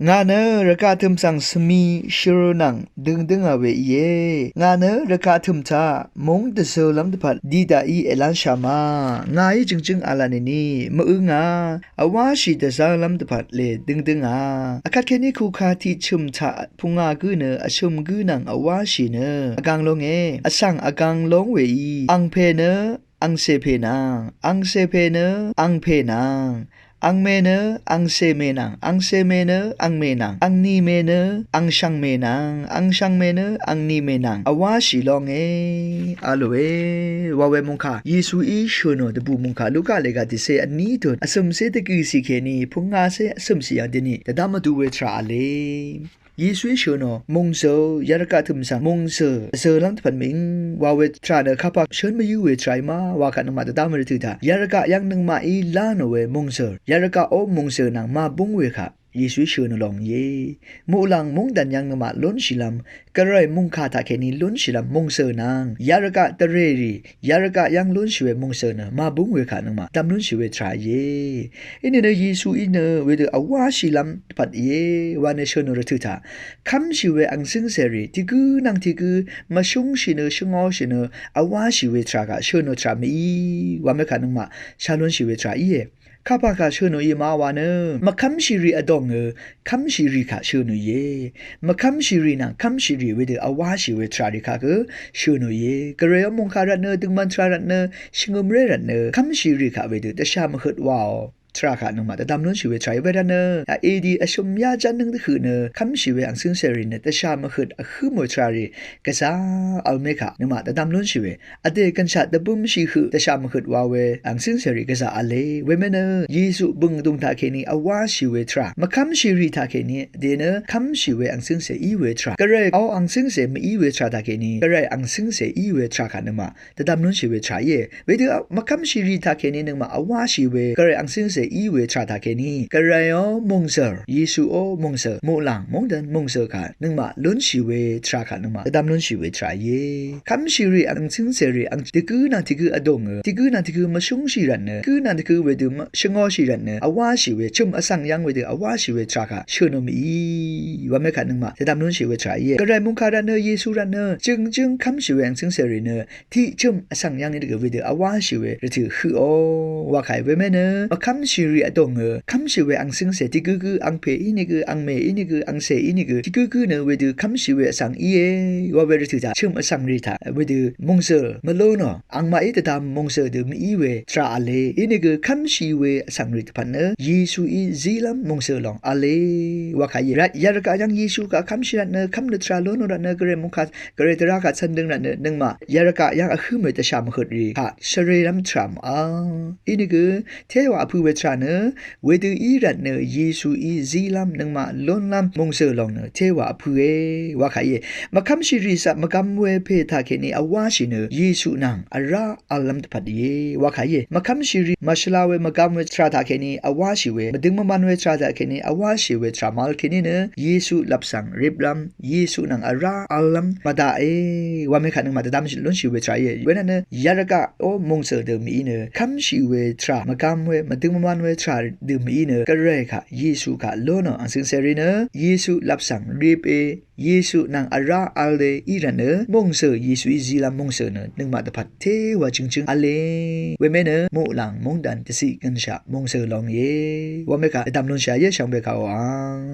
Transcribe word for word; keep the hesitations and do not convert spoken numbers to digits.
Ngà nø rvgaq tø̀m svng svmi shø̀r nvng døngdøngà we íe. Ngà nø rvgaq tø̀m taq múng dvzølv́m dvpvt dì daqí èlánshà ma. Ngàí jø̀ngjǿng v̄la nìni mø̀ǿngà. Vwáshì dvzálv́m dvpvt lè døngdøngà. Vkvt kèní kuka tiq chø̀m taq pungà gǿ nø vshø̀m gǿ nvng vwáshì nø vgāng lónge. Vsvng vgāng lóng weí angpè nø angcè pè nvng, angcè pè nø angpè nvng, angmè nø angcè mè nvng, angcè mè nø angmè nvng, angni mè nø angshvng mè nvng, angshvng mè nø angni mè nvng vwáshì lónge. V̄l lòe wa we mungkà Yesuí shø̀n ò dvbù mungkà Luka lèga tiqcé vní tut vsø̀mcé dvgø̀cì kèní pungàcé vsø̀mcì yv̀ng dèní dvdv́m vdu we tvrà v̄le. Yesuí shø̀n ò mòngzø̀l yarvgaq tø̀m svng mòngzø̀l vzølv́m dvpvt mìng wa we tvrà nø kapà shø̀n mvyǿ we tvrà í ma wa kaq nøngmaq dvdv́m we rvtø̀ taq yarvgaq yv́ng nøngmaqí lán ò we mòngzø̀l yarvgaq ó mòngzø̀l nvng màbúng we kaq Yesuí shø̀n ò lòng íe. Muqlàng móngdàn yv́ng nøngmaq lúnshìlv́m gvray mungkà taqkèní lúnshìlv́m mòngzø̀l nvng yarvgaq dvrèrì yarvgaq yv́ng lúnshì we mòngzø̀l nø màbúng we kaq nøngmaq dvdv́m lúnshì we tvrà íe. Inìnø Yesuí nø wedø vwáshìlv́m dvpvt íe wa nø shø̀n ò rvtø̀ taq kv́mshì we angcǿngcèrì tiq gǿ nvng tiq gǿ mvshúngshì nø shvngōshì nø vwáshì we tvrà kaq shø̀n ò tvrà mìí wa mekaq nøngmaq shá lúnshì we tvrà íe. Kapà kaq shø̀n ò í ma wa nø mvkv́mshìrì vdòngø kv́mshìrì kaq shø̀n ò íe. Mvkv́mshìrì nvng kv́mshìrì wedø vwáshì we tvràrì kaq gø shø̀n ò íe. Gvray ó mungkà rvtnø døngman tvrà rvtnø shvngø̀mré rvtnø kv́mshìrì kaq wedø dvshà mvhøt waò tvrà kaq nøngmaq dvdv́m lúnshì we tvrà í we rvtnø edi vshø̀m yá jánǿng dvhøq nø kv́mshì we angcǿngcèrì nø dvshà mvhøt vhǿm we tvràrì gvzà v̄l mekaq nøngmaq dvdv́m lúnshì we vdè gønshaq dvbǿmshì høq dvshà mvhøt wa we angcǿngcèrì gvzà v̄le. Wemè nø Yesu bø̀ng vdùng taqkèní vwáshì we tvrà mvkv́mshìrì taqkèní dènø kv́mshì we angcǿngcè í we tvrà gvray ó angcǿngcè mv-í we tvrà taqkèní gvray angcǿngcè í we tvrà kaq nøngmaq dvdv́m lúnshì we tvrà íe. Wedø mvkv́mshìrì taqkèní nøngmaq vwáshì we gvray angcǿngcè í we tvrà taqkèní gvray ó mòngzø̀l Yesu ó mòngzø̀l muqlàng móngdàn mòngzø̀l kaq nøngmaq lúnshì we tvrà kaq nøngmaq dvdv́m lúnshì we tvrà íe. Kv́mshìrì angcǿngcèrì ang tiq gǿ nvng tiq gǿ vdòngø tiq gǿ nvng tiq gǿ mvshúngshì rvtnø tiq gǿ nvng tiq gǿ wedø shvngōshì rvtnø vwáshì we chø̀m vsvng yv́ng wedø vwáshì we tvrà kaq shø̀n ò mìí wa mekaq nøngmaq dvdv́m lúnshì we tvrà íe. Gvray mungkà rvtnø Yesu rvtnø jø̀ngjǿng kv́mshì we angcǿngcèrì nø tiq chø̀m vsvng yv́ng í dvgø wedø vwáshì we rvtø̀ høqò wa kàí wemè nø mvkv́mshìrì vdòngø kv́mshì we angcǿngcè tiq gǿ gǿ angpè ínìgø angmè ínìgø angcè ínìgø tiq gǿ gǿ nø wedø kv́mshì we vsvng íe wa we rvtø̀ taq chø̀m vsvngrì taq wedø mòngzø̀l mvlú nò angmaqí dvdvm mòngzø̀l dø mv-í we tvrà v̄le. Ínìgø kv́mshì we vsvngrì dvpvt nø Yesuí zílv́m mòngzø̀l lòng v̄le wa kàí rvt yarvgaq yv́ng Yesu kaq kv́mshì rvtnø kv́m nø tvrà lú nò rvtnø gvray mungkà gvray dvrá kaq cv̄n døng rvtnø nøngmaq yarvgaq yv́ng vhǿm we dvshà mvhøt rì kaq shvrelv́m tvrà mv-á. Inìgø téwà vpø̄ we tvrà nø wedø í rvtnø Yesuí zílv́m nøngmaq lúnlv́m mòngzø̀l lòng nø téwà vpø̄e wa kàíe. Mvkv́mshìrì svt mvgvm we pè taqkèní vwáshì nø Yesu nvng vrá v̄llv́m dvpvt íe wa kàíe. Mvkv́mshìrì mvshvla we mvgvm we tvrà taqkèní vwáshì we mvdøng mvman we tvrà taqkèní vwáshì we tvrà mv̄l kèní nø Yesu lvp svng riplv́m Yesu nvng vrá v̄llv́m mvdaqe wa mekaq nøngmaq dvdv́m lúnshì we tvrà íe. Wenvtnø yarvgaq ó mòngzø̀l dø mv-í nø kv́mshì we tvrà mvgvm we mvdøng mvman we tvrà dø mv-í nø gvray kaq Yesu kaq lú nò angcǿngcèrì nø Yesu lvp svng ripè Yesu nvng vrá v̄le í rvtnø mòngzø̀l Yesuí zílv́m mòngzø̀l nø nøngmaq dvpvt téwà jø̀ngjǿng v̄le. Wemè nø muqlàng móngdàn dvciq gønshaq mòngzø̀l lòng íe wa mekaq dvdvm lúnshà íe shvngbe kaq ò ang